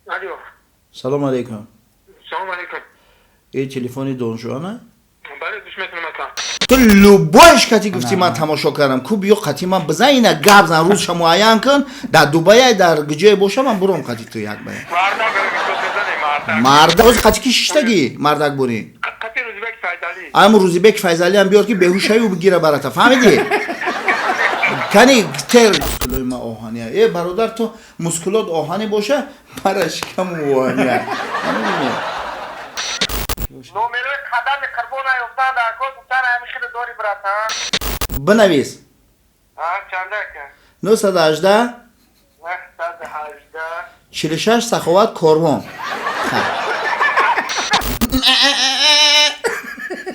Алло. Салом алейкум. Салом алейкум. Э, телефони Донжуана? Бале, гӯш мекунам, ака. Ту любой ш кати гуфти, ман тамошо кардам. Ку биё, қати ман бизан, ина гап зан, рӯзша муайян кун, дар Дубая, дар ҷое боша, ман буром қати ту як бая. Мардак мезанем, мардак. Мардак ози қати ки шиштагӣ, мардак бурӣ? Қати Рӯзибек Файзалӣ. Ам Рӯзибек Файзалиам биёр, ки беҳушаю бигира барата, фаҳмидӣ? Кани тер мускулои ма оҳания. Э, бародар, ту мускулот оҳанӣ боша, мара шикаму оҳания. Номерои қадами қурбон ёфтан дар кор гуфтан, ҳамин хеле дори, братан. Бинавис. Чанда, ака? 918. 918. 46 Саховат Корвон.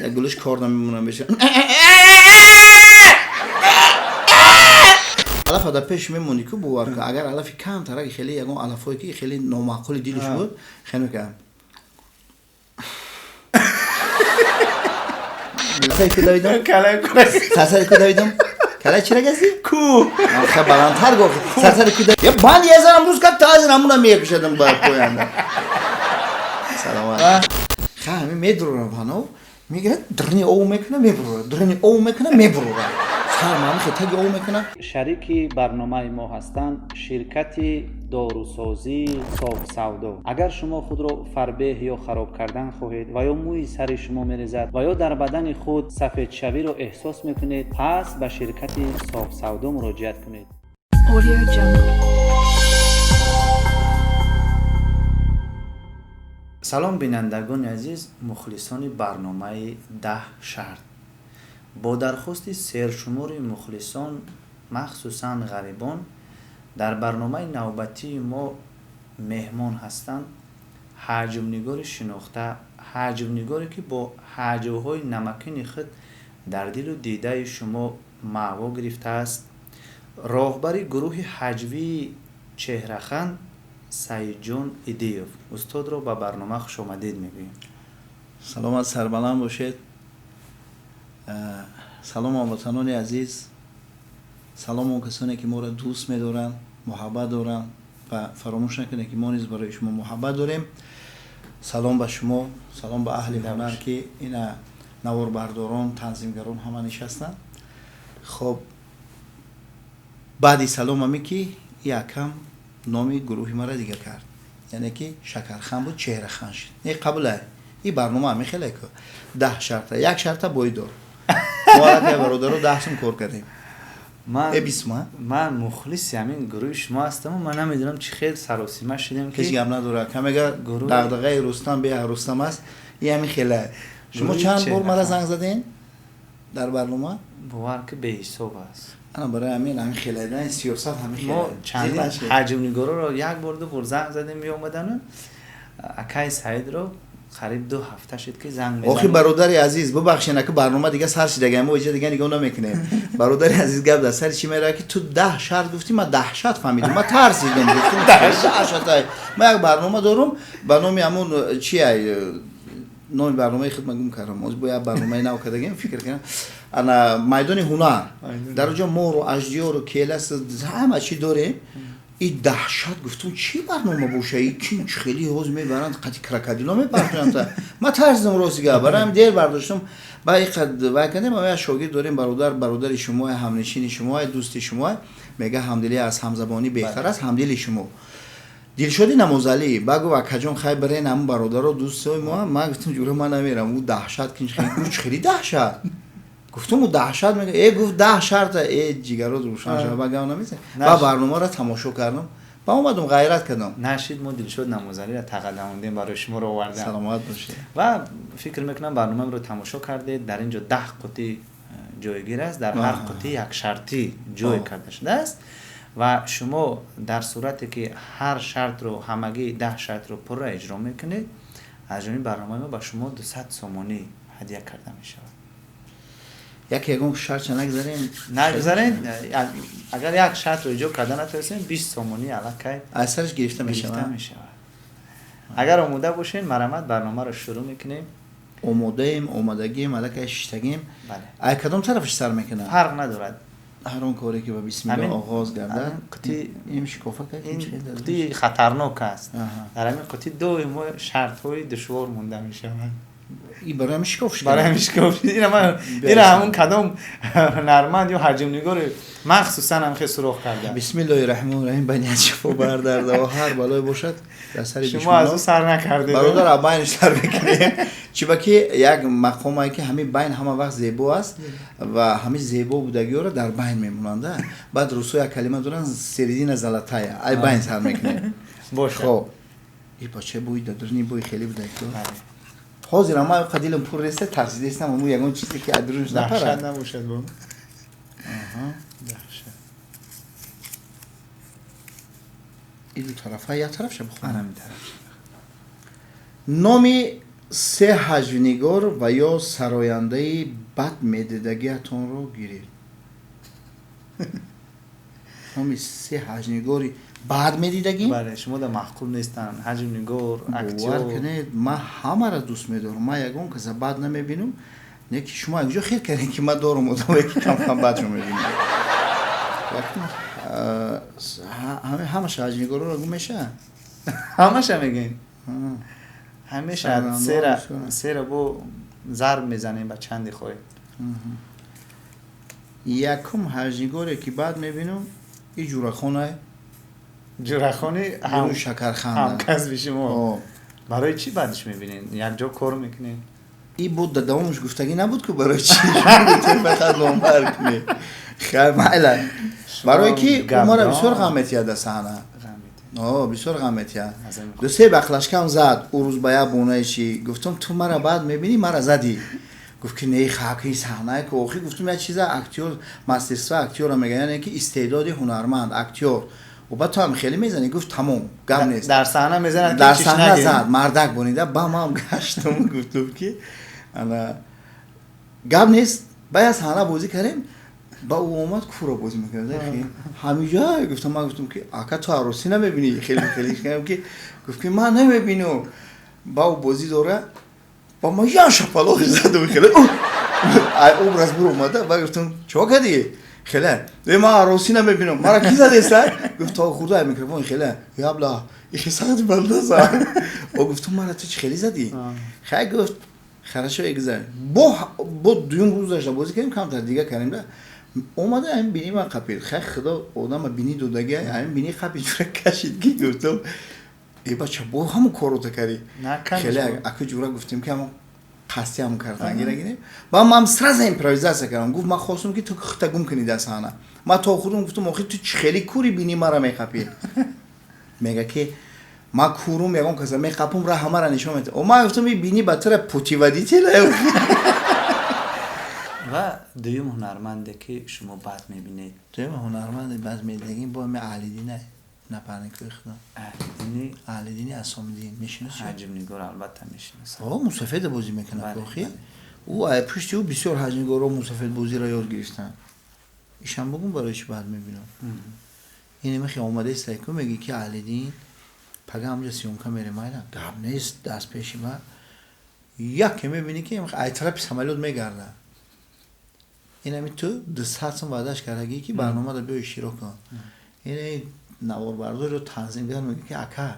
Як гулиш кор намемонам беша. Алафа дар пеш мемонӣ, ку бовар кун, агар алафи камтараки хеле ягон алафое ки хеле номаъқули дилиш буд, хеле мекардам. Сари ку давидам? Сарсари ку давидам? Калай чира газӣ? Ку. Ха, баландтар го. Сарсари ку. Я банд язарам рӯз кад таазир ҳамуна мекушадам ба поянда. Саломат. Ха, ҳамин медурорам, ҳано мегирад, дрни ов мекуна, мебурора, дрни ов мекуна, мебурора. Сар мами хетаги ов мекуна. Шарики барномаи мо ҳастанд ширкати дорусозии Софсавдо. Агар шумо худро фарбеҳ ё хароб кардан хоҳед ва ё мӯи сари шумо мерезад ва ё дар бадани худ сафедшавиро эҳсос мекунед, пас ба ширкати Софсавдо муроҷиат кунед. Audio Jungle. Салом, бинандагони азиз, мухлисони барномаи «Даҳ шарт». Бо дархости сершумори мухлисон, махсусан ғарибон, дар барномаи навбатии мо меҳмон ҳастанд ҳаҷвнигори шинохта, ҳаҷвнигоре, ки бо ҳаҷвҳои намакини худ дар дилу дидаи шумо маъво гирифтааст, роҳбари гурӯҳи ҳаҷвии «Чеҳраханд» Саидҷон Идиев. Устодро ба барнома хушомадед мегӯем. Саломат, сарбаланд бошед. Салом, ҳамватанони азиз, салом он касоне, ки моро дӯст медоранд, муҳаббат доранд, ва фаромӯш накунед, ки мо низ барои шумо муҳаббат дорем. Салом ба шумо, салом ба аҳли ҳунар, ки ина наворбардорон, танзимгарон ҳама нишастанд. Хоб, баъди салом, аме ки якам номи гурӯҳи мара дигар кард, яъне ки Шакархан буд, Чеҳрахан шуд. Не, қабулай, и барнома ҳами хеле ку 10 шарта, як шарта боидор. Мо аллакай, бародаро, 10 сум кор кардем. Э, 20 сума. Ман мухлиси ҳамин гурӯҳи шумо ҳастаму ман намедонам, чӣ хел саросима шудем, ки Ҳеҷ гап надорад, камега дағдағаи Рустам беҳ Рустам аст, и ҳамин хела. Шумо чанд бор мара занг заден дар барнома? Бовар ки, беҳисоб аст. Ана, барои ҳамин хела сиёсат ҳамин. Мо чандин ҳаҷвнигороро як бор, ду бор занг задем, меомадану акаи Саидро қариб 2 ҳафта шуд, ки занг. Охи, бародари азиз, бубахшед, ака, барнома дига сар шидага, мо иҷа дига нигоҳ намекунем. Бародари азиз, гап дар сари чӣ меравад, ки ту 10 шарт гуфтӣ, ман даҳшат фаҳмидам, ман тарсидам, гуфтам даҳшат. Ман як барнома дорум ба номи ҳамун чи ай, номи барномаи худ ман гум кардам, оз бо як барномаи нав кардагем, фикр кардам, ана «Майдони ҳунар», дар оҷо мору аждиёру келас, ҳама чӣ дорем. И даҳшат, гуфтам, чӣ барнома боша, и кин хеле ҳоз мебаранд, қати крокодило мепартоянд. Ман тарсидам, рости гап, бароям дер бардоштам. Ба иқад вай кардем. Як шогирд дорем, бародар, бародари шумо, ҳамнишини шумо, дӯсти шумо, мега, ҳамдилӣ аз ҳамзабонӣ беҳтар аст. Ҳамдили шумо Дилшоди Намозалӣ ба гуфт: «Акаҷон, хай, бирен, ҳамн бародаро, дӯстои мо». Ман гуфтам: «Ҷура, ман намерам, ӯ даҳшат кин, хеле даҳшат». Гуфтам: «Ӯ даҳшат мега». Э, гуфт, 10 шарта. Э, ҷигарот рӯшан шава, ба гап намезан. Ба барномаро тамошо кардам, ба омадам, ғайрат кардам. Нашид, мо Дилшод Намозалиро тақаддамондем, барои шуморо овардам. Саломат бошед. Ва фикр мекунам, барномаро тамошо кардед. Дар ин ҷо 10 қутӣ ҷойгир аст, дар ҳар қутӣ як шартӣ ҷой карда шудааст ва шумо дар сурате ки ҳар шартро, ҳамагӣ 10 шартро пурра иҷро мекунед, аз ҷониби барномаи мо ба шумо 200 сомонӣ ҳадя карда мешавад. Як ягон шартша нагзарем? Нагзарем. Агар як шартро иҷро карда натавонистем, 20 сомонӣ аллакай аз сараш гирифта мешавад. Агар омода бошед, марҳамат, барномаро шурӯъ мекунем. Омодаем, омодагием, аллакай шиштагем. Ай кадом тарафаш сар мекунад? Фарқ надорад. Ҳар он коре ки ба бисмиллоҳ оғоз гардад, ин шикофа кард. Ин қутӣ хатарнок аст. Дар ҳамин қутӣ доимо шартҳои душвор монда мешаванд. И барои ҳамин шикоф шуд. Барои ҳамин шикоф шуд. Ина ҳамун кадом ҳунарманд ё ҳаҷмнигори махсусан ҳам хел суроғ карда. Бисмиллоҳи раҳмони раҳим, ба ният шифо бардарда ва ҳар балое бошад дар сари шумо аз ӯ сар накардед. Бародар, байнш сар мекунем. Чиба ки як мақомае ки ҳамин байн ҳама вақт зебо аст ва ҳамин зебо будагиҳоро дар байн мемонанд. Баъд русо як калима доранд, середина золотая. Ай байн сар мекунем. Бошад. Хоб. И бача бӯи дадурни бӯи хеле будаки. Ҳозир ама қа дилам пур нест, тарсидестам, аму ягон чизе ки аз дурунаш напарад. Даҳшат набошад бо. Даҳшат. И ду тарафа, як тарафша бихонам. Ана ҳамин тарафша. Номи се ҳаҷвнигор ва ё сарояндаи бад медидагиатонро гиред. Номи се ҳаҷвнигори бад медидагӣ? Бале, шумо да маъқул нестанд. Ҳаҷвнигор, актёр. Бовар кунед, ман ҳамаро дӯст медорам. Ман ягон каса бад намебинам. Не ки шумо якҷо хел кардем ки ман дорам одамое ки кам-кам бадшо мебинам. Ҳамаша ҳаҷвнигорро гум мешавад? Ҳамаша мегӯем? Ҳамеша сера бо зарб мезанем ба чанде хоҳед. Якум ҳаҷвнигоре ки бад мебинам, и Ҷурахонае. Ҷурахони шакарханда. Ҳамкасби шумо. Барои чӣ бадш мебинед? Якҷо кор мекунед? И буд да давомаш гуфтагӣ набуд ку барои чӣ? Фақат номбар кунед. Хай майла. Барои ки ӯ мара бисёр ғам метиҳад дар саҳна. Бисёр ғам метиҳад. Ду се бақлашкам зад, ӯ рӯз ба як бонаи чӣ. Гуфтам ту мара баъд мебинӣ, мара задӣ. Гуфт ки не, хаки саҳнае ки охир гуфтам як чиза актёр, мастерство актёра мегӯянд, яъне ки истеъдоди ҳунарманд, актёр. Ӯ баъд ту ҳам хеле мезанӣ, гуфт тамом, гап нест. Дар саҳна мезанад, дар саҳна зад, мардак бонида, ба ман гаштам гуфтам ки ана гап нест, ба як саҳна бозӣ кардем, ба ӯ омад кура бозӣ мекард. Ҳамиҷа гуфтам, ман гуфтам ки ака ту арӯсӣ намебинӣ, хеле хеле кардам ки гуфт ки ман намебинам. Ба ӯ бозӣ дора, ба ман як шапалоқ задам, хеле ай образ бур омада, ба гуфтам чо кардӣ? Хеле э ман арӯсӣ намебинам, мара ки задеста? Гуфт то хурда ай микрофон, хеле ябла ихи сахт банда зад. О гуфтам мара ту чӣ хеле задӣ? Хай гуфт хорошо эгзар. Бо дуюм рӯз дошта бозӣ кардем, камтар дига кардем да. Омада ҳамин бини ман қапид. Хай худо одама бини додагӣ, ҳамин бини қапид ҷура кашид ки гуфтам э бача бо ҳамон корро та кардӣ. Хеле аку ҷура гуфтем ки ҳамон қасди ҳам кардан гирагинем. Ба ман сразу импровизатсия кардам. Гуфт ман хостум ки ту худта гум кунӣ дар саҳна. Ман то худам гуфтам охир ту чӣ хеле кури бини мара меқапӣ. Мега ки ман курум ягон каса меқапум, раҳ ҳамара нишон медиҳам. О ман гуфтам ин бини ба тура путеводитель. Ва дуюм ҳунарманде ки шумо бад мебинед? Дуюм ҳунарманде бад медидагим бо ҳами Аҳлидина напарникои худо. Аҳлидини? Аҳлидини Асомиддин мешиносӣ? Ҳаҷмнигор албатта мешиносам. О, мусафеда бозӣ мекунад охи. Ӯ ай пушти ӯ бисёр ҳаҷмнигорро мусафедбозиро ёд гирифтанд. Ишам бугум барои чӣ бад мебинам. Ин мехи омадаест ку мегӣ ки Аҳлидин пага ҳамҷа съёмка мерем, айна гап нест, даст пеши ма. Яке мебинӣ ки ай тарафи самолёт мегардад. Ин ҳами ту 200 сум ваъдаш кардагӣ ки барномада биё иштирок кун. Ин наворбардорро танзимгар мегӯяд ки ака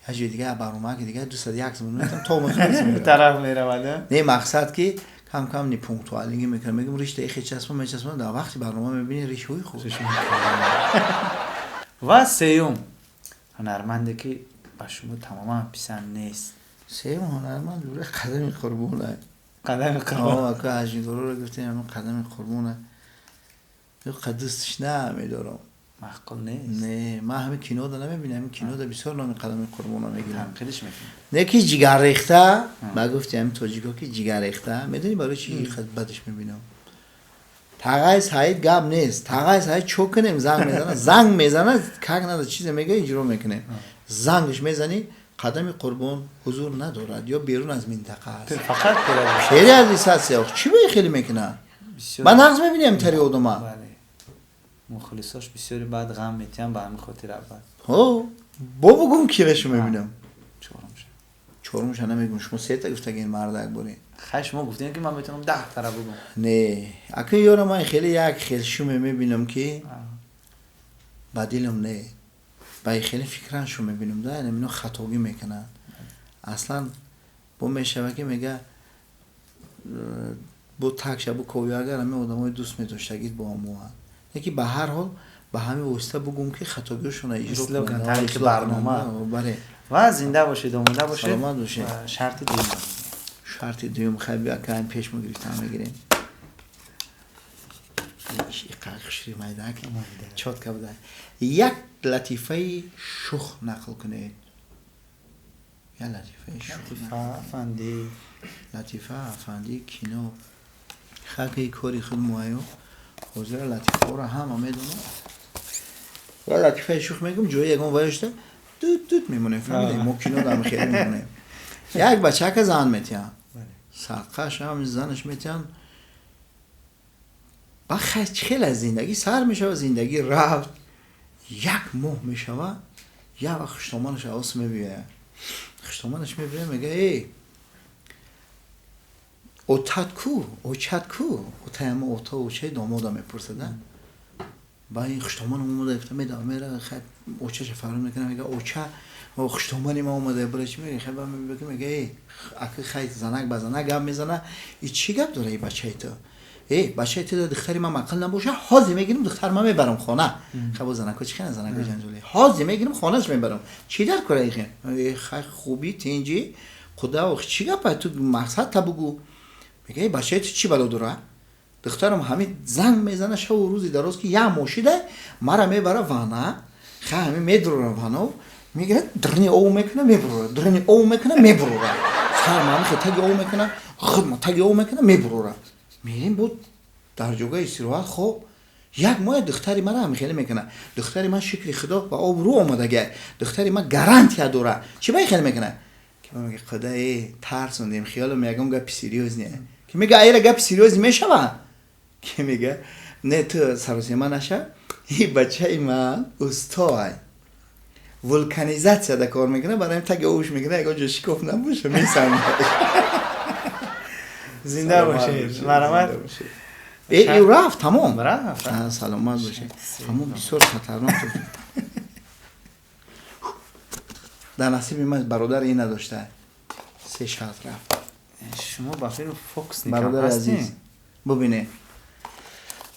як ҷои дига барнома ки дига 201 сум метам то тараф меравад. Не мақсад ки кам кам непунктуалигӣ мекунам. Мегӯям ришта ихе часпон мечаспон, дар вақти барнома мебинӣ ришҳои хуб. Ва сеюм ҳунарманде ки ба шумо тамоман писанд нест. Сеюм ҳунарманд ҷура Қадами Қурбона. Қадами Қурбон. Ака ҳаҷмнигорро гуфтем ҳамин Қадами Қурбона. Ё қадустиш намедорам. Маъқул нест. Не, ман ҳамин кинода намебинам, ҳамин кинода бисёр номи Қадами Қурбона мегирам. Танқидиш мекунӣ. Не ки ҷигаррехта, ба гуфти ҳамин тоҷико ки ҷигаррехта, медонӣ барои чӣ бадаш мебинам? Тағай Саид гап нест. Тағай Саид чо кунем, занг мезана, занг мезана, как надо чизе мегӯяд, иҷро мекунем. Зангш мезанӣ, Қадами Қурбон ҳузур надорад ё берун аз минтақа аст. Фақат переадресатсия. Чӣ бе хеле мекунад? Ман нағз мебинам тари одама. Мухлисош бисёри баъд ғам метиҳанд ба ҳамин хотир аввал. Ҳо, бо бугум кирашу мебинам. Чорумша. Чорумша намегум, шумо сета гуфтагин мардак бурин. Хай, шумо гуфтем, ки ман метавонам 10 тара бугум. Не, ака, ёра ман хеле як хел шуме мебинам, ки ба дилам не, ба хеле фикран шу мебинам да, ино хатогӣ мекунанд. Аслан бо мешава, ки мега бо такша бо ковӣ, агар ҳамин одамои дӯст медоштагид бо ҳамоанд. Леки ба ҳар ҳол ба ҳамин восита бугум, ки хатогиҳошонро иҷро кунанд тариқи барнома. Бале. Ва зинда бошед, омода бошед. Саломат бошед. Шарти дуюм. Шарти дуюм. Хай, бия, каем пеш мо гирифтан мегирем. Хушри майдак чётко буда. Як латифаи шух нақл кунед, як латифаи шух. Латифа, афанди. Латифа, афанди, кино хаки кори худ муайё. Ҳозира латифаҳоро ҳама медонам ва латифаи шух мегум, ҷои ягон ваёшта тут тут мемонем. Фаҳмидем, мо кино дар хеле мемонем. Як бачака зан метиҳанд, саққаш ҳам занаш метиҳанд. Ба хеле аз зиндагӣ сар мешава, зиндагӣ рафт, як моҳ мешава, як вақт хуштоманаш авос мебиёяд. Хуштоманаш мебиёяд, мега: «Эй, отат ку, очат ку?» Отаяма, ота, очаи домода мепурсада. Ба ин хуштоман омада гуфта, медава, мера, хай, очаша фарёд мекунад, мега: «Оча, хуштомани ма омада». Бара чи мега, хай, мега: «Эй, ака, хай, занак ба занак гап мезана, и чӣ гап дора и бачаи ту? Э, бачаи ту, духтари ман маъқул набоша, ҳозир мегирам, духтар ма мебарам хона». Хай, бо занако чи хена, занако ҷанҷоли. «Ҳозир мегирам, хонаш мебарам, чӣ дар кора ихе?» Хай, хуби, тинҷи, худа, чӣ гапа ту, мақсад та бугу. Мега: «Э, бачаи ту чӣ бало дора? Духтарам ҳамин занг мезана шаву рӯзи дароз, ки як мошида мара мебара вана, хай, ҳамин медурора вано, мегирад, дрни ов мекуна, мебурора, дрни ов мекуна, мебурора, сар мамихе таги ов мекуна, худма таги ов мекуна, мебурора, мерем буд дар ҷогаи истироҳат. Хоб, як моҳ духтари мара ҳамин хеле мекуна. Духтари ман, шукри худо, ба обрӯ омадага, духтари ман гарантия дора, чӣ ба хеле мекуна?» Ки мега: «Худа, э, тарсондем, хиёлам ягон гапи серьёзный». Ки мега: «Айра гапи серьёзный мешава?» Ки мега: «Не, ту саросема наша, и бачаи ман устоай, вулканизатсияда кор мекуна, барои таги овуш мекуна, ягон ҷо шикоф набоша, месанда». Зинда бошед, марҳамат. Э, рафт, тамом. Рафт. Саломат бошед. Ҳамон бисёр хатарнок дар насиби ман, бародар, ин надошта, се шарт рафт. Шумо ба филм фокус. Бародари азиз, бубине,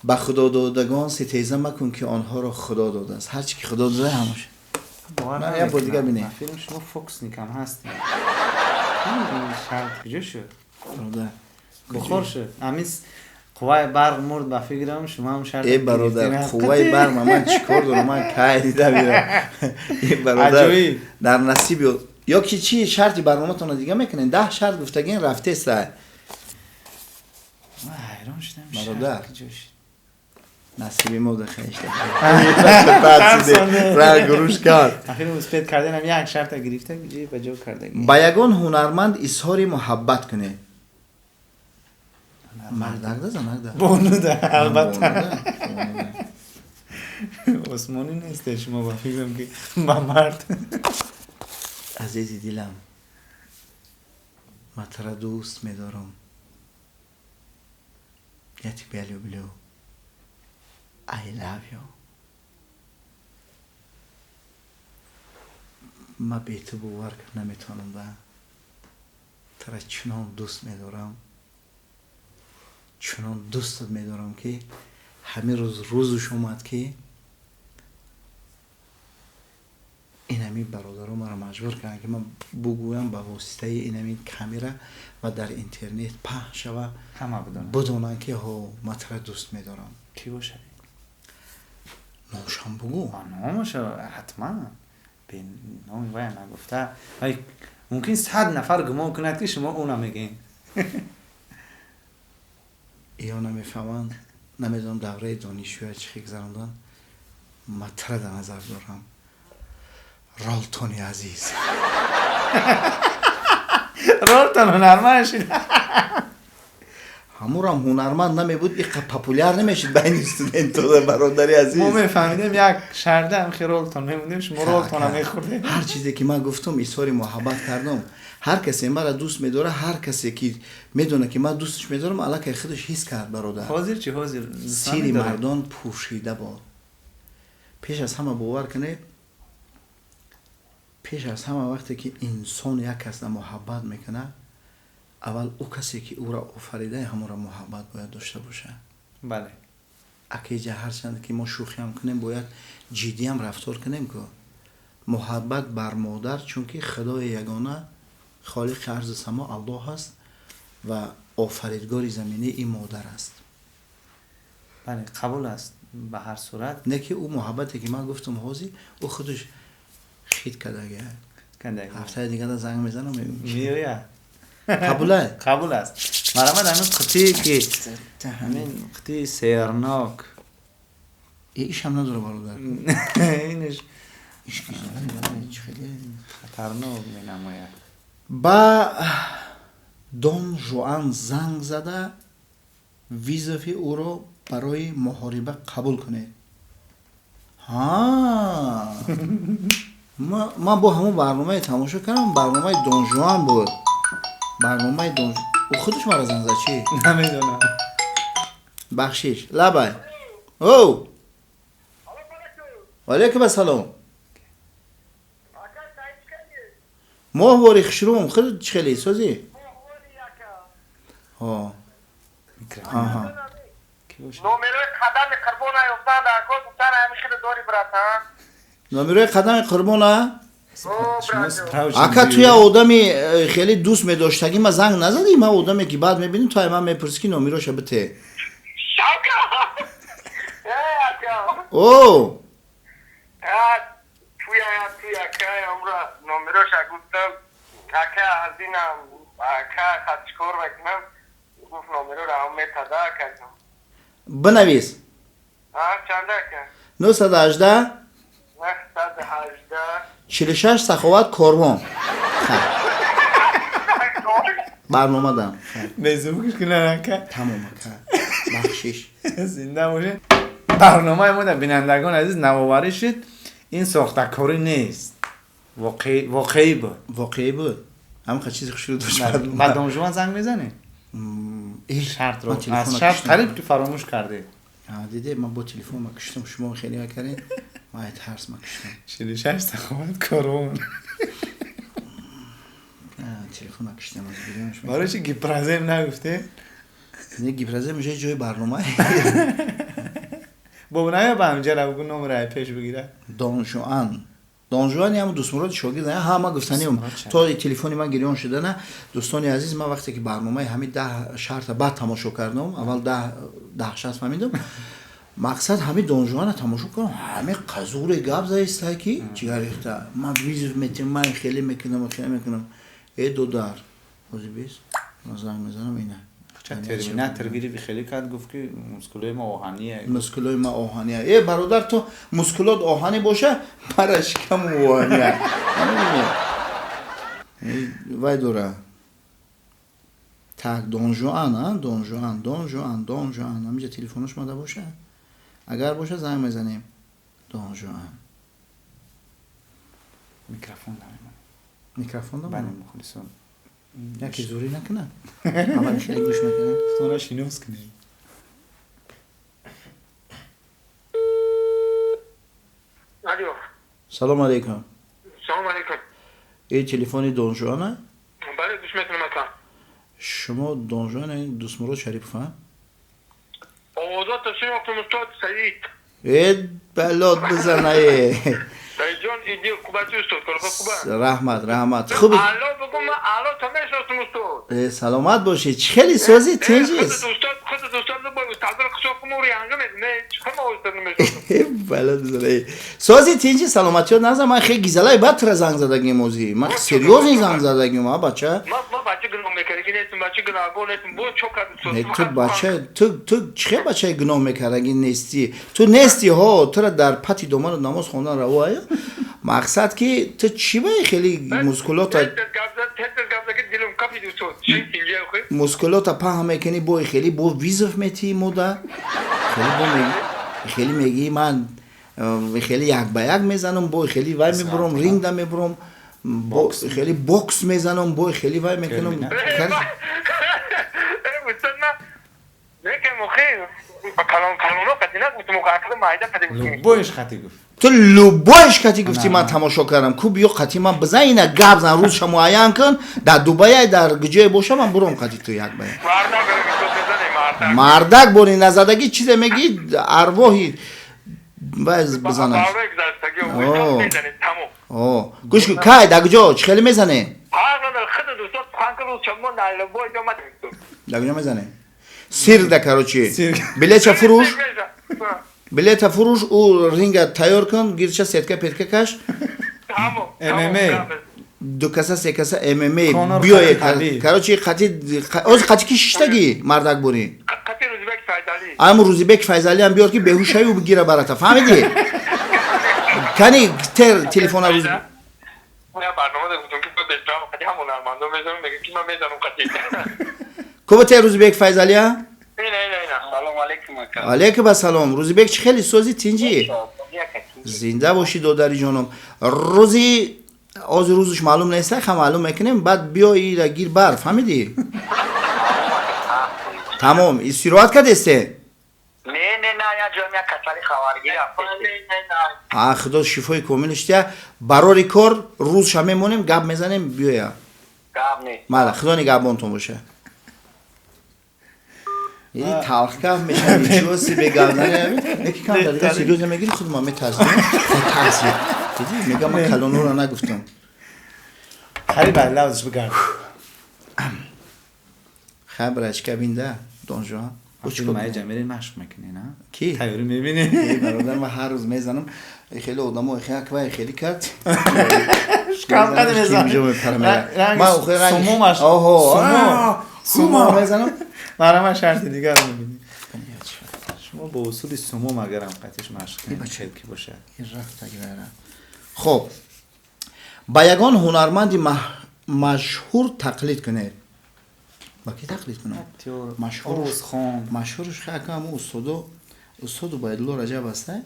ба худододагон ситеза макун, ки онҳоро Худо додааст. Ҳар чи ки Худо дода, ҳамош. Як бор дигар бинед. Филм шумо фокусникам ҳастем. Шарт куҷо шуд? Бародар. Бухор шуд, ҳамин қувваи барқ мурд, ба фикрам, шумо ҳам шарт. Э, бародар, қувваи барқ ман чӣ кор дорам? Ман кай дида бирам? Э, бародар, дар насиби ё ки чи шарти барноматонро дига мекунем? 10 шарт гуфтагин, рафтеста. Ҳайрон шудам. Бародар, насиби мо дахешта гуруш кард. Успеть карданам, як шарта гирифта, ҷи ба ҷо карда. Ба ягон ҳунарманд изҳори муҳаббат кунед. Мардакда, занакда? Бонуда, албатта. Осмонӣ несте шумо, ба фикрам, ки ба мард. Азизи дилам, ман тура дӯст медорам. Я тебя люблю, I love you. Ман бе ту, бовар кар, наметавонам. Да, тура чунон дӯст медорам, чунон дӯстат медорам, ки ҳамин рӯз рӯзуш омад, ки инами бародаро маро маҷбур карданд, ки ман бугӯям ба воситаи инами камера ва дар интернет паҳн шава, ҳама бидонанд. Бидонанд, ки ҳо, ман тура дӯст медорам. Кӣ бошад? Номшам бугӯ. Номаша ҳатман, бе номи вая нагуфта, вай мумкин 100 нафар гумон кунад, ки шумо уна мегӯед. Ё намефаҳманд, намедонам, давраи донишҷӯя чӣ хел гузаронданд. Ман тура дар назар дорам, Ролтони азиз. Ролтон ҳунарманд шуд. Ҳамурам ҳунарманд намебуд, иқа популяр намешид байни студентҳо, бародари Мо азиз. мефаҳмидем, як шарда ҳам хиролтон мемондем, шумо ролтона мехӯрдем. Ҳар чизе ки ман гуфтам, изҳори муҳаббат кардам. Ҳар касе маро дӯст медорад, ҳар касе ки медонад, ки ман дӯсташ медорам, аллакай худаш ҳис кард, бародар. Ҳозир чӣ, ҳозир Сири мардон пӯшида бод. Пеш аз ҳама, бовар кунед, пеш аз ҳама, вақте ки инсон як касда муҳаббат мекунад, аввал ӯ касе ки ӯро офаридаи, ҳамонро муҳаббат бояд дошта бошад. Акеҷа ҳарчанд ки мо шӯхиам кунем, бояд ҷиддиам рафтор кунем ку. Муҳаббат бар модар, чунки Худои ягона, холиқи арзу само Аллоҳ аст ва офаридгори заминӣ ин модар аст. Бале, қабул аст ба ҳар сурат. Не ки ӯ муҳаббате ки ман гуфтам, ҳозир ӯ худаш хит кардага. Ҳафтаи дигара занг мезанам, мегӯям. Меояд. Қабулай? Қабул аст. Марҳамат, ҳамин қутие ки, ҳамин қутии сернок. Ишам надора, бародар. Инаш хатарнок менамояд. Ба Дон Жуан занг зада, вызов и ӯро барои муҳориба қабул кунед. Ҳа, ман бо ҳамон барномае тамошо кардам, барномаи Дон Жуан буд, барномаи Дон. Ӯ худаш маро занг зад чӣ? Намедонам. Бахшиш, лабай, о, валейкум ассалом. Моҳвори хушрӯм, худ чӣ хеле созӣ? Аҳа. Номерои Қадами Қурбона ёфтан дар кор, гуфтан ҳамин хеле дори, братан. Номерои Қадами Қурбона? Ака, ту як одами хеле дӯст медоштагӣ, ма занг назадӣ. Ма одаме ки баъд мебинем, ту ай ман мепурсӣ, ки номероша бите. О. Номероша гуфтам, ака, аз инам, ака, чикор мекунам, гуфт, номероро ҳам метада, ака. Бинавис. Чанда, ака? 918. 918. 46, Саховат, Корвон, барномадам. Безубкиш кунан, ака. Тамом, ака, бахшиш. Зинда бошед. Барномаи мо, бинандагони азиз, навоварӣ шуд. Ин сохтакорӣ нест, воқеӣ буд. Воқеӣ буд, ҳамақа чизи хушрӯ дошт. Ба Донжуан занг мезанед? Шартро аз шарт қариб ки фаромӯш кардед. Диде, ман бо телефон ма киштам, шумо хеле кардед, ман тарс ма киштам. 46, Саховат, Корвон. Телефона киштам. Барои чи Гипрозем нагуфте? Не, Гипрозем уже ҷои барнома. Бо ная, ба ҳамҷара бугу, номера пеш бигира. Донжуан, Донжуан ҳам Дӯстмуроди шогирд ҳама гуфтанем. То телефони ман гирён шудана. Дӯстони азиз, ман вақте ки барномаи ҳамин 10 шарта баъд тамошо кардам, аввал 10 шарт фаҳмидам, мақсад ҳамин Донжуана тамошо кардам, ҳамин қазуре гап заиста, ки чигар рехта, ман вызов метем, ман хеле мекунам, хеле мекунам. Э, додар, ҳозир бис, ман занг мезанам ина. Терминатор гирифи, хеле кард, гуфт, ки мускулои ма оҳание. Мускулои ма оҳания. Э, бародар, ту мускулот оҳанӣ боша, мара шикаму оҳания вай дора. Так, Донжуан, Донжуан, Донжуан, Донжуан, ҳаминҷа телефонош мада боша, агар боша, занг мезанем. Донжуан. Микрофон дамемонем. Микрофон Бале, дамонем. Мухлисон. Яке зурӣ накунад, аввал хеле гӯш мекунад. Худро шинос кунем. Алло. Салому алейкум. Салом алейкум. Э, телефони Донжуана? Бале, гӯш мекунам, ака. Шумо Донжуан Дӯстмурод Шарипов, а? Овозото шинохтум, устод Саид. Э, балот бизанае. Саидҷон, иди хубати, устод, корба хуба. Раҳмат, раҳмат, хуби. Алло, бугум, ман алло то мешиносум, устод. Э, саломат бошед, чӣ хеле сози, тинҷист? Худат устод, худат устод, бо устодро қисоқум янга не, чӣ ма устод намешиносум. Э, балот бизанае, сози, тинҷи, саломатиёт наза. Ман хеле гизалаи бад тура занг задагим озӣ, ман серьёзно занг задагим, а, бача. Ма бача гуноҳ мекардагӣ нестам, бача гуноҳгор нестам, бо чо кард, устод? Не, ту бача, ту чӣ хел бачаи гуноҳ мекардагӣ нестӣ? Ту нестӣ ҳо, тура дар пати доману намоз хондан равоя. Мақсад ки ту чӣ баи хеле мускулота. Тез гап зад, тез гап зад, ки дилам кафи. Мускулота паҳн мекунӣ, бо хеле бо вызов метиҳӣ мода. Хеле бо хеле мегӣ ман хеле як ба як мезанам, бо хеле вай мебурам, ринга мебурам, бо хеле бокс мезанам, бо хеле вай мекунам. Любоиш хати гуфт. Ту любоиш кати гуфти, ман тамошо кардам. Ку биё қати ман бизан, ина гап зан, рӯзша муайян кун, дар Дубай дар ҷое боша, ман буром қати ту як ба як. Мардак бори назадагӣ чизе мегӣ, арвоҳи вай бизанаш. Гӯш кун, кай дар куҷо чӣ хеле мезанем? Дар куҷо мезанем? Сирда, короче. Билетша фурӯш. Билета фурӯш, ӯ ринга тайёр кун, гирча сетка петка каш. ММА. Ду каса, се каса ММА. Биёе, короче, қати оз қати ки шиштагӣ мардак бурӣ? Қати Рӯзибек Файзалӣ. Ам Рӯзибек Файзалӣ ҳам биёр ки беҳушаю бигира барата. Фаҳмидӣ? Кани тер телефона рӯз. Я барнома гуфтам ки бештар қати ҳам ҳунармандо мезанам, мегӯям ки ман мезанам қати. Куба тер Рӯзибек Файзалия? Салом алейкум ака. Алейкум ассалом. Рӯзибек чӣ хеле сози тинҷӣ? Зинда бошӣ додари ҷоном. Рӯзи ози рӯзш маълум нест, ха маълум мекунем, баъд биё ира гир бар, фаҳмидӣ? Тамом, истироҳат кардесте? Не, не, на, я ҷоям як касали хабаргир А, худо шифои комилш тия. Барори кор рӯзша мемонем, гап мезанем, биёя. Гап нест. Мала, худо нигаҳбонтон боша. Талхкаф мешавӣ, чиоси бегавзани. Яки кам дар дигар серьёзно мегири, худ ман метарсам. Метарсӣ. Дидӣ, мегам ман калонора нагуфтам. Хари бар лавзш бигард. Хай брачка бинда, донжо. Учко маҷа мерин машқ мекунӣ, на? Ки? Тайёрӣ мебинӣ? Бародар, ман ҳар рӯз мезанам. Хеле одамо хеле вай хеле кард. Шкаф қади мезанам. Ман охир ранг сумумаш. Оҳо. Сумум. Мезанам. Мара ман шарти дигарро мебинӣ. Шумо бо усули сумум агарам қатиш машқ кунед, чел ки бошад. Хоб, ба ягон ҳунарманди машҳур тақлид кунед. Ба ки тақлид кунам? Овозхон. Машҳурш хака ҳамун устодо, устод Убайдулло Раҷаб аста.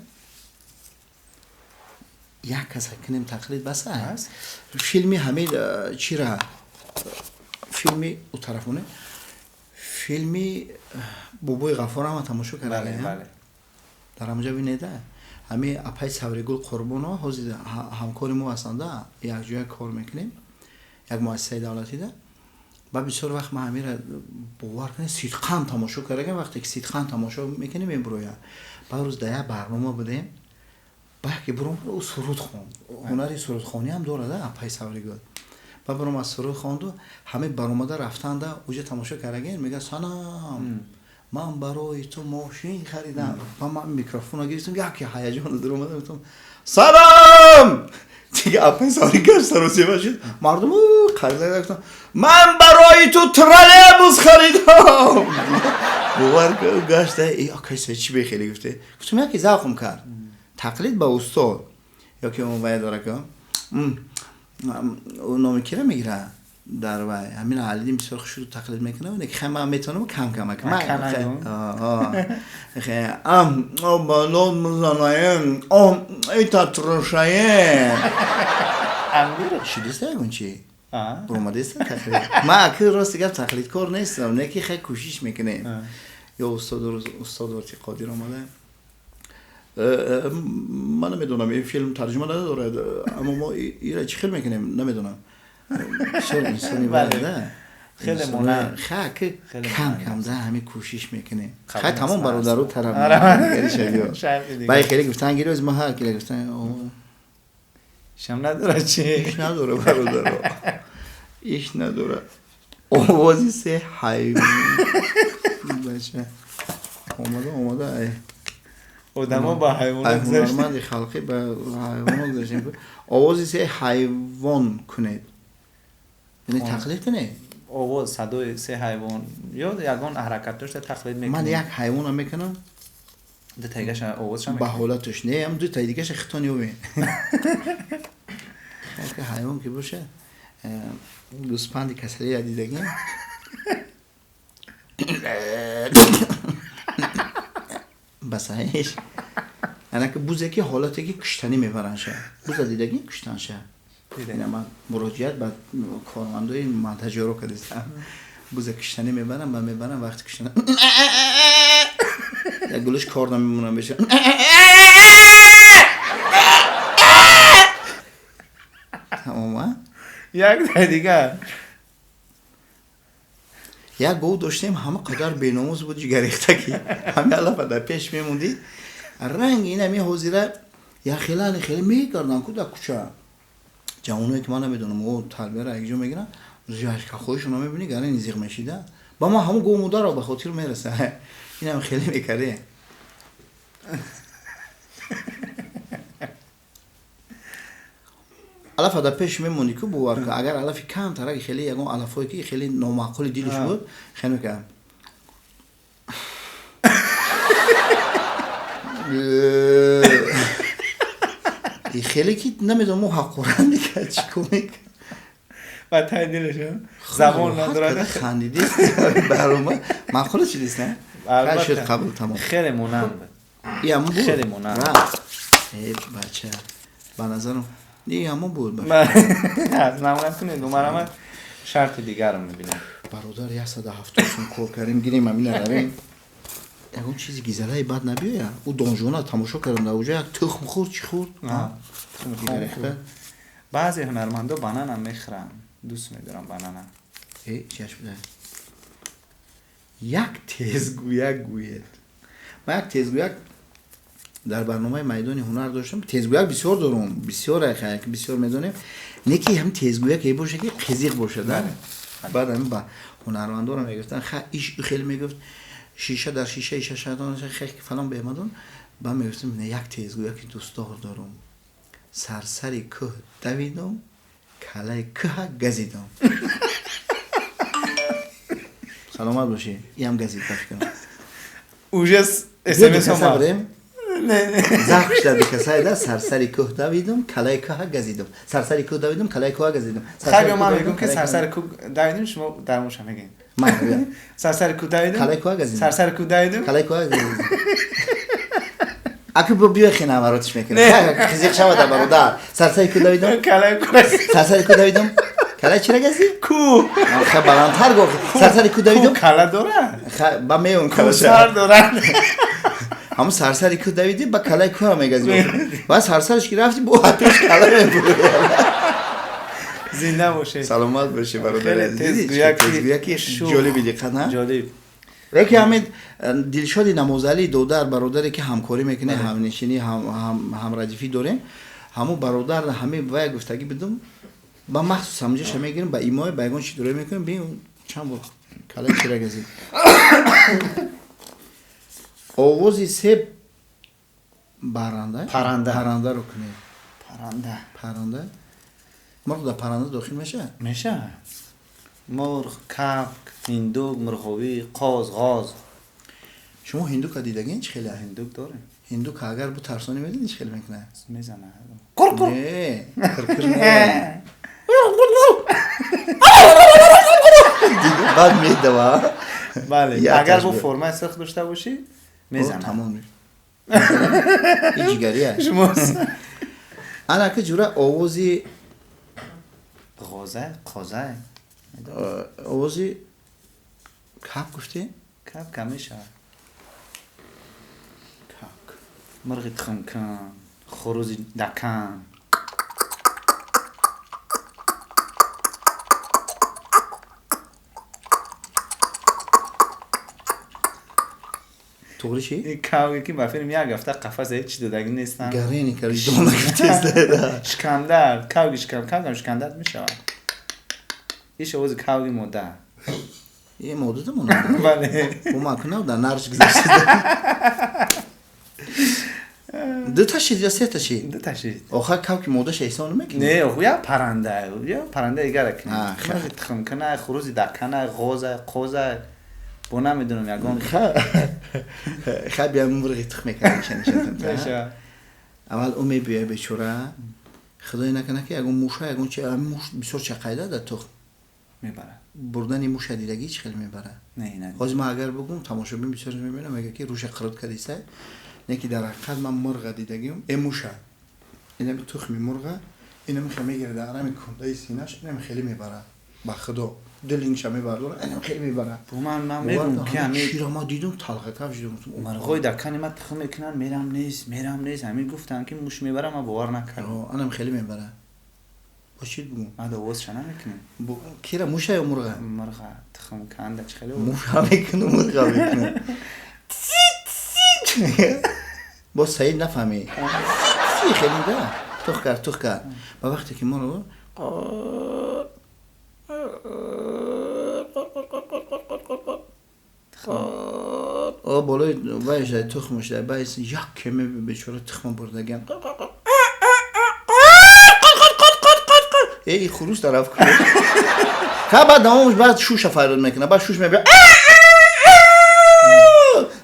Як каса кунем тақлид баса. Филми ҳамин чира, филми утарафоне, филми Бобои Ғаффор ҳама тамошо кардагӣ. Дар ҳамҷа бинеда, ҳами апай Савригул Қурбонова ҳозир ҳамкори мо ҳастанда, якҷоя кор мекунем як муассисаи давлатида. Ба бисёр вақт ман ҳамира бовар кунед, сидқан тамошо кардагам. Вақте ки сидқан тамошо мекунем, мебурояд. Баъд рӯз дар як барнома будем, ба яке буром, ӯ суруд хонд, ҳунари сурудхонӣ ҳам дорад апай Савригул. Ба буром аз суруд хонду, ҳаме баромада рафтанда, уҷа тамошо кардаген, мега: «Санам, ман барои ту мошин харидам». Ба ман микрофонро гирифтам, яке ҳаяҷон даромада, гуфтам: «Салом!» Дига апай Савригул саросема шуд, мардум қарза. Гуфтам: «Ман барои ту троллейбус харидам». Бовар кун, гашта акай чӣ бехеле гуфте. Гуфтам, яке завқм кард, тақлид ба устод. Ёки он вай дора ки номи кира мегира дар вай, ҳамин Алидин бисёр хушрӯ тақлид мекунам. Не, хай ман метавонам кам кам ам балон мезанаем, ита трошае шудиста ягон чи буромадеста тақлид. Ман аки рости гап тақлидкор нестам, не ки хай кӯшиш мекунем. Ё устод, устод Орти Қодир омада: «Ман намедонам, ин филм тарҷума надорад, аммо мо ира чӣ хел мекунем, намедонам». Бисёр инсони вайда хеле монанд. Ха, ки кам кам за ҳами кӯшиш мекунем. Хай, тамом, бародару тараф баи хеле гуфтан гирӯз ма ҳар кила гуфтан. Шам надорад чи? Иш надора, бародаро, иш надора. Овози се ҳайвон бача омада омада ай одамо ба ҳайвонот гузашт. Ҳунарманди халқӣ ба ҳайвонот гузаштем. Овози се ҳайвон кунед, яъне тақлид кунед. Овоз, садои се ҳайвон ё ягон ҳаракат дошта тақлид мекунед. Ман як ҳайвонро мекунам. Ду таигаша овозша. Ба ҳолаташ не, ам ду таи дигаша хитон ёбе. Ҳайвон ки боша, Гӯспанди касалиро дидагӣ? Басаиш. Анаки бузе ки ҳолате ки куштанӣ мебаранша. Буза дидагӣ куштанша. Ина ман муроҷиат ба кормандои монтажёро кардистам. Буза куштанӣ мебарам ва мебарам вақти куштана. Як гулиш кор намемонам беша. Тамом, як дигар. Як гов доштем, ҳама қадар беномус буд, ҷигаррехта ки ҳами алафа дар пеш мемондӣ. Ранг ин ҳами ҳозира яхелани хеле мекардан ку дар кӯча. Ҷавоное ки ман намедонам, о тарбияро якҷо мегиранд, жашкахоишона мебинӣ, гарани зиғ мешида. Ба ман ҳамон гов модарро ба хотир мераса. Инам хеле мекарде. Алафа дар пеш мемондӣ ку бовар кун, агар алафи камтараки хеле ягон алафое ки хеле номаъқули дилиш буд, хеле мекард. Хеле ки намедонам мо ҳақорат мекард, чӣ кор мекард. Ба таи дилаш забон надорад. Хандидӣ барома маъқул чист, не? Шуд қабул, тамом. Хеле монанд буд. Ям буд. Хеле монанд. Э бача, ба назарам не ҳамон буд. Аз намоянд кунед, умарамад шарти дигарро мебинам. Бародар, 170 сум кор кардем, гирем амина равем. Ягон чизи гизалаи бад набиёя. Ӯ донжона тамошо кардам, дар оҷа як тухм хӯрд, чӣ хӯрд? Тухм. Баъзе ҳунармандо бананам мехӯранд. Дӯст медорам банана. Э, чиаш буда? Як тезгӯяк гӯед. Ман як тезгӯяк дар барномаи майдони ҳунар доштам. Тезгӯяк бисёр дорум, бисёр ки бисёр медонем. Не ки ҳам тезгӯяк е боша ки қизиқ бошад. Баъд ҳамин ба ҳунармандоро мегуфтанд, ха иш хеле мегуфт, шиша дар шишаи шашадон хе фалон бемадон. Ба мегуфтам, не, як тезгӯяки дӯстдор дорум. Сарсари кӯҳ давидам, калаи кӯҳа газидам. Саломат бошӣ. Иам газид ба фикрам. Уже СМС омад. Захш дар касайда сарсари кӯҳ давидам, калаи кӯҳа газидам. Сарсари кӯҳ давидам, калаи кӯҳа газидам. Хай, ман мегӯм ки сарсари кӯҳ давидам, шумо дармоша мегӯед. Ман мегӯям. Сарсари кӯҳ давидам, калаи кӯҳа газидам. Сарсари кӯҳ давидам, калаи кӯҳа газидам. Аку биё хина воротиш мекунем. Қизиқ шавад бародар. Сарсари кӯҳ давидам, калаи кӯҳ. Сарсари кӯҳ давидам, калаи чира газӣ? Кӯҳ. Ха баландтар гуфт. Сарсари кӯҳ давидам, кала дорад. Ха ба меон кала сар дорад. Ҳамон сарсари кӯҳ давидӣ, ба калаи кӯҳ мегазӣ. Баъд сарсараш ки рафтӣ, бо пеш кала мебурӣ. Зинда бошед. Саломат бошӣ бародар. Тезгӯяки ҷолиби диққат, на? Ҷолиб. Яке ҳамин Дилшоди Намозалӣ додар, бародаре ки ҳамкорӣ мекунем, ҳамнишинӣ, ҳамрадифӣ дорем, ҳамон бародар ҳамин вая гуфтагӣ бидум, ба махсус ҳамҷоша мегирем, ба имои ба ягон чи дурӯй мекунем, бин чанд бор калаи чира газид. Овози себ баранда? Паранда. Парандаро кунед. Паранда. Паранда. Мурғ дар паранда дохил мешавад? Мешавад. Мурғ, кабк, ҳиндук, мурғовӣ, қоз, ғоз. Шумо ҳиндука дидагин чӣ хеле? Ҳиндук дорем. Ҳиндука агар бутарсонӣ медидӣ чӣ хеле мекунад? Мезанад. Кур-кур. Не, кур-кур не. Баъд медава. Бале, агар бо формаи сирх дошта бошӣ, мезанад. Тамом. Ин ҷигария. Шумо ана ки ҷура овози ғоза, қоза. Овози каб гуфтӣ? Каб кам мешавад. Каб. Мурғи тухмкан, хурӯзи дакан. Туғри чӣ? Ин кавге ки ба филм як ҳафта қафаса ҳеҷ додагӣ нестам. Гарени карди дона гуфтест. Шикамдард, кавги шикам, кавгам шикамдард мешавад. Иш овози кавги мода. Е мода дамона. Бале. Ӯ макунав дар нарш гузашта. Ду та шид ё се та шид? Ду та шид. Охир кавки модаша эҳсон намекунӣ? Не, оху як паранда, як паранда дигара кунӣ. Мурғи тухмкана, хурӯзи дакана, ғоза, қоза. Бо намедонам ягон. Ха бия мурғи тухм мекардем. Аввал ӯ мебиёя бечора, Худое накана ки ягон муша, ягон чи, муш бисёр чақайда дар тухм мебарад. Бурдани муша дидагӣ чӣ хел мебарад? Не. Ҳозир ман агар бигӯм, тамошобин бисёр мебинам, мега ки руша қирот кардиста. Не ки дар ҳақиқат ман мурға дидагиам, муша. Инами тухми мурға, инами хел мегирад дар ҳами кундаи синаш, инами хеле мебарад. Ба худо дилингша мебардора, инам хеле мебарад. Бу ман мегӯм ки ҳами чиро ма дидум, талхакаф шудум. Мурғои дар кани ма тухм мекунанд, мерам нест, мерам нест. Ҳамин гуфтанд ки муш мебарад, ман бовар накардам. Анам хеле мебарад. Бо чӣ бигӯм? Ман овозша намекунем. Кира муша ё мурға? Мурға тухм канда чӣ хеле муша мекунам, мурға мекунам. Боз Саид нафаҳмӣ. Хеле да. Тух кард, тух кард. Ба вақте ки моро болои вайш тухмаш дар байс як кеме бечора тухма бурдагиам. Эй хурус тараф кун. Та баъд давомаш баъд шуша фарёд мекунад, баъд шуш мебия.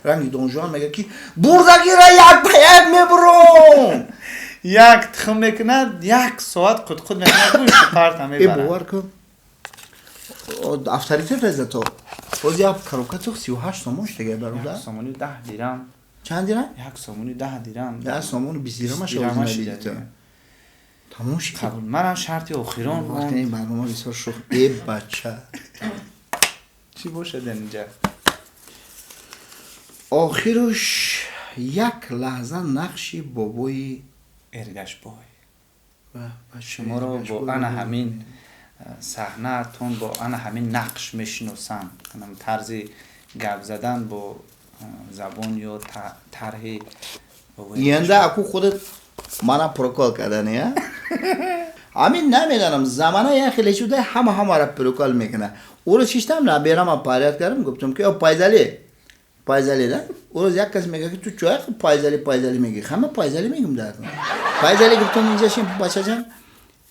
Ранги Донжуан мега ки бурдагира як ба як мебурам. Як тухм мекунад, як соат қудқуд мекунад, гӯшти парта мебарад. Бовар кун. Авторитет аз то. Боз як коробка тухм 38 сомон шуда бародар. 1 сомони 10 дирам. Чанд дирам? 1 сомони 10 дирам. 10 сомони 20 дирам шуда надидӣ. Тамом шуд. Қабул. Манам шарти охирон вақте ин барнома бисёр шух. Э бача. Чӣ бошад инҷа? Охируш як лаҳза нақши бобои Эргашбой. Шуморо бо ана ҳамин саҳнаатон, бо ана ҳамин нақш мешиносанд. Анам тарзи гап задан бо забон ё тарҳи янда аку худат мана прокол кардани, а? Ҳамин намедонам, замана як хеле шуда, ҳама ҳамаро прокол мекунад. Ӯро чиштам наберама парият кардам, гуфтам ки пайзали. Пайзали да? Ӯрӯз як кас мега ки ту чоя пайзали пайзали мегӣ. Ҳама пайзали мегум дар. Пайзали гуфтам инҷа шин бачаҷан.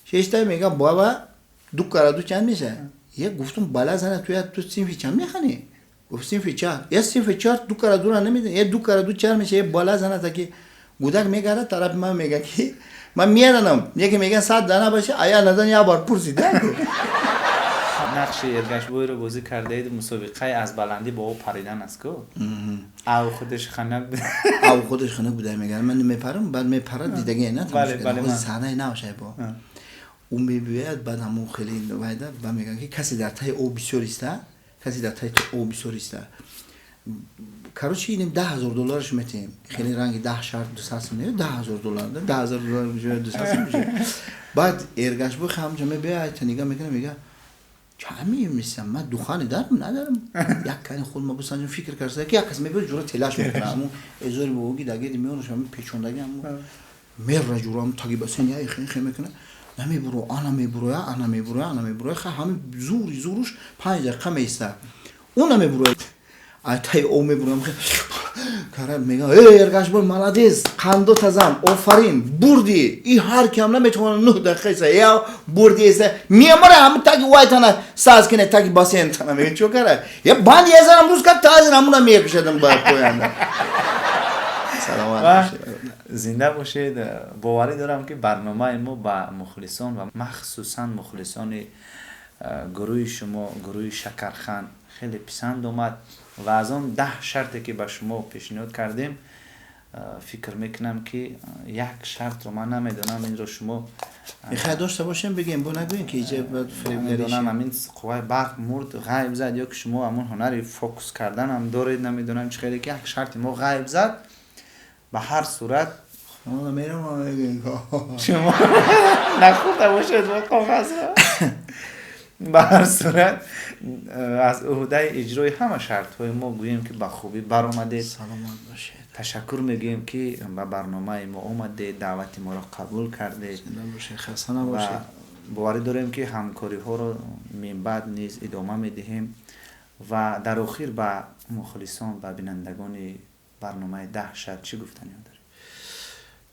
Шешта мега баба ду кара ду чанд меша? Як гуфтам бала зана ту ту синфи чанд механи? Гуфт синфи чар. Я синфи чар ду кара дура намедонӣ. Я ду кара ду чар меша, я бала зана таки гудак мегарад тарафи ман мега ки ман медонам. Яке меган 100 дана баша, ая надан як бор пурсид. Нақши Эргашбойро бозӣ кардаед, мусобиқаи аз баландӣ бо об паридан аст ку? Ав худаш ханак буда. Ав худаш ханак буда меган. Ман мепарам, баъд мепарад дидаги на тамошо. Саҳнаи нав бо. Ӯ мебиёяд, баъд ҳамон хеле вайда, баъд меган ки касе дар таи об бисёр иста, касе дар таи об бисёр иста. Короче, инем $10,000 метем. Хеле ранги 10 шарт 200 сом, $10,000, $10,000 мешавад 200 сом мешавад. Баъд Эргашбой ҳамҷа мебиёяд, та нигаҳ мекунад, мега чами мисам, ман духани дарм надорам. Як кани худ ма бусанҷум фикр карда ки як кас мебиёд ҷура телаш мекунад. Ҳамун эзори бобоги дагеди меёнаш ҳамун печондаги ҳамун мерра ҷура ҳамун таги басен яй хе хе мекунад. Намебуро, ана мебуроя, ана мебуроя, ана мебуроя. Ха ҳамин зури зуруш 5 дақиқа меиста. Ӯ намебурояд. Ай тай о мебуроям хе кара мега эй Эргашбой молодец, қандо тазам, офарин, бурди. И ҳар кам наметавонад 9 дақиқа иста. Я бурди иста. Мемора ҳамин таги вайтана саз кине таги басен тана мега чо кара? Я банд язарам рӯз кар тазин ҳамуна мекушадам ба поянда. Саломат бошед. Зинда бошед. Боварӣ дорам ки барномаи мо ба мухлисон ва махсусан мухлисони гурӯҳи шумо, гурӯҳи Шакархан хеле писанд омад ва аз он 10 шарте ки ба шумо пешниҳод кардем, фикр мекунам ки як шартро ман намедонам, инро шумо мехоҳед дошта бошем бигем, бо нагӯем ки иҷа баъд фиребгарӣ намедонам, ҳамин қувваи барқ мурд ғайб зад ё ки шумо ҳамон ҳунари фокус кардан ҳам доред, намедонам чӣ хеле ки як шарти мо ғайб зад. Ба ҳар сурат шумо нахӯрда бошед бо коғазро. Ба ҳар сурат аз уҳдаи иҷрои ҳама шартҳои мо гӯем ки ба хубӣ баромадед. Саломат бошед. Ташаккур мегӯем ки ба барномаи мо омадед, даъвати моро қабул кардед. Зинда бошед, хаста набошед. Боварӣ дорем ки ҳамкориҳоро минбаъд низ идома медиҳем ва дар охир ба мухлисон, ба бинандагони барномаи 10 шарт чӣ гуфтаниё доред?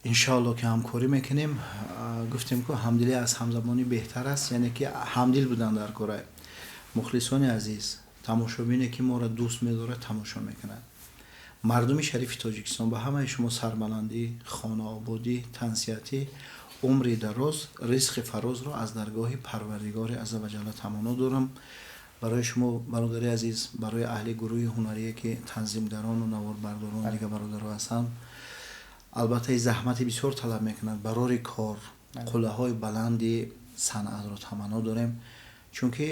Иншоалло ки ҳамкорӣ мекунем. Гуфтем ки ҳамдилӣ аз ҳамзабонӣ беҳтар аст, яъне ки ҳамдил будан дар кора. Мухлисони азиз, тамошобине ки моро дӯст медорад, тамошо мекунад. Мардуми шарифи Тоҷикистон, ба ҳамаи шумо сарбаландӣ, хонаободӣ, тансиҳатӣ Умри дароз, ризқи фарозро аз даргоҳи Парвардигори азза ва ҷалла таманно дорам барои шумо, бародари азиз, барои аҳли гурӯҳи ҳунарие, ки танзимгарону наворбардорон, дигар бародаро ҳастанд. Албатта, ин заҳмати бисёр талаб мекунад. Барори кор, қуллаҳои баланди санъатро таманно дорем, чунки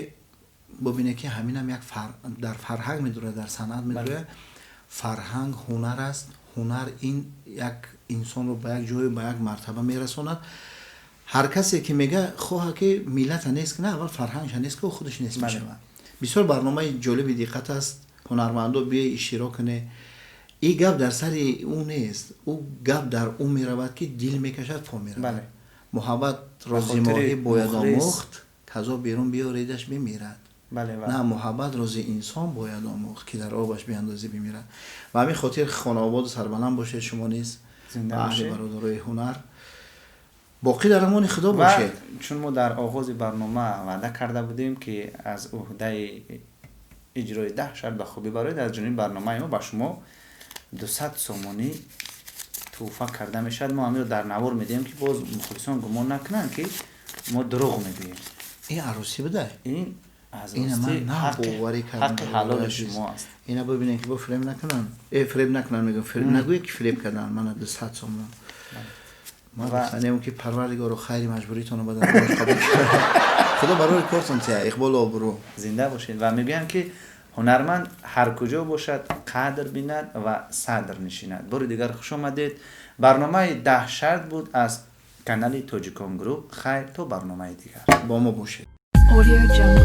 бубинед, ки ҳаминам як дар фарҳанг медурад, дар санъат медурад. Фарҳанг ҳунар аст. Ҳунар ин як инсонро ба як ҷою ба як мартаба мерасонад. Ҳар касе ки мега хоҳа, ки миллата нест кина, аввал фарҳангша нест ки, худаш нест мешавад. Бисёр барномаи ҷолиби диққат аст. Ҳунармандо, биё, иштирок куне. Ин гап дар сари ӯ нест, ӯ гап дар ӯ меравад, ки дил мекашад, по меравад. Муҳаббат рози моҳӣ бояд омӯхт, казо берун биёредаш, бимирад. На, муҳаббат рози инсон бояд омӯхт, ки дар обаш биандозӣ, бимирад. Ба ҳамин хотир хонаободу сарбаланд бошед шумо низ, аҳли бародарои ҳунар. Боқӣ дар амони Худо бошед. Чун мо дар оғози барнома ваъда карда будем, ки аз ӯҳдаи иҷрои 10 шарт ба хубӣ бароед, аз ҷониби барномаи мо ба шумо 200 сомонӣ тӯҳфа карда мешавад. Мо ҳаминро дар навор медиҳем, ки боз мухлисон гумон накунанд, ки мо дурӯғ мегӯем. Ин арӯсӣ буда. Ин аз рости ҳаққи ҳалоли шумо аст. Ина бибинед, ки бо фиреб накунанд, фиреб накунанд, мегӯям, нагӯед, ки фиреб карданд мана 200 сомон. Ман гуфтанем, ки Парвардигоро, хайри маҷбуритонро ба даргоҳаш қабул кунад. Худо барои кортон тия иқболу обрӯ. Зинда бошед. Ва мегӯянд, ки ҳунарманд ҳар куҷо бошад, қадр бинад ва садр нишинад. Бори дигар хуш омадед. Барномаи 10 шарт буд аз канали Тоҷикон Груп. Хайр, то барномаи дигар. Бо мо бошед. Audio Jungle.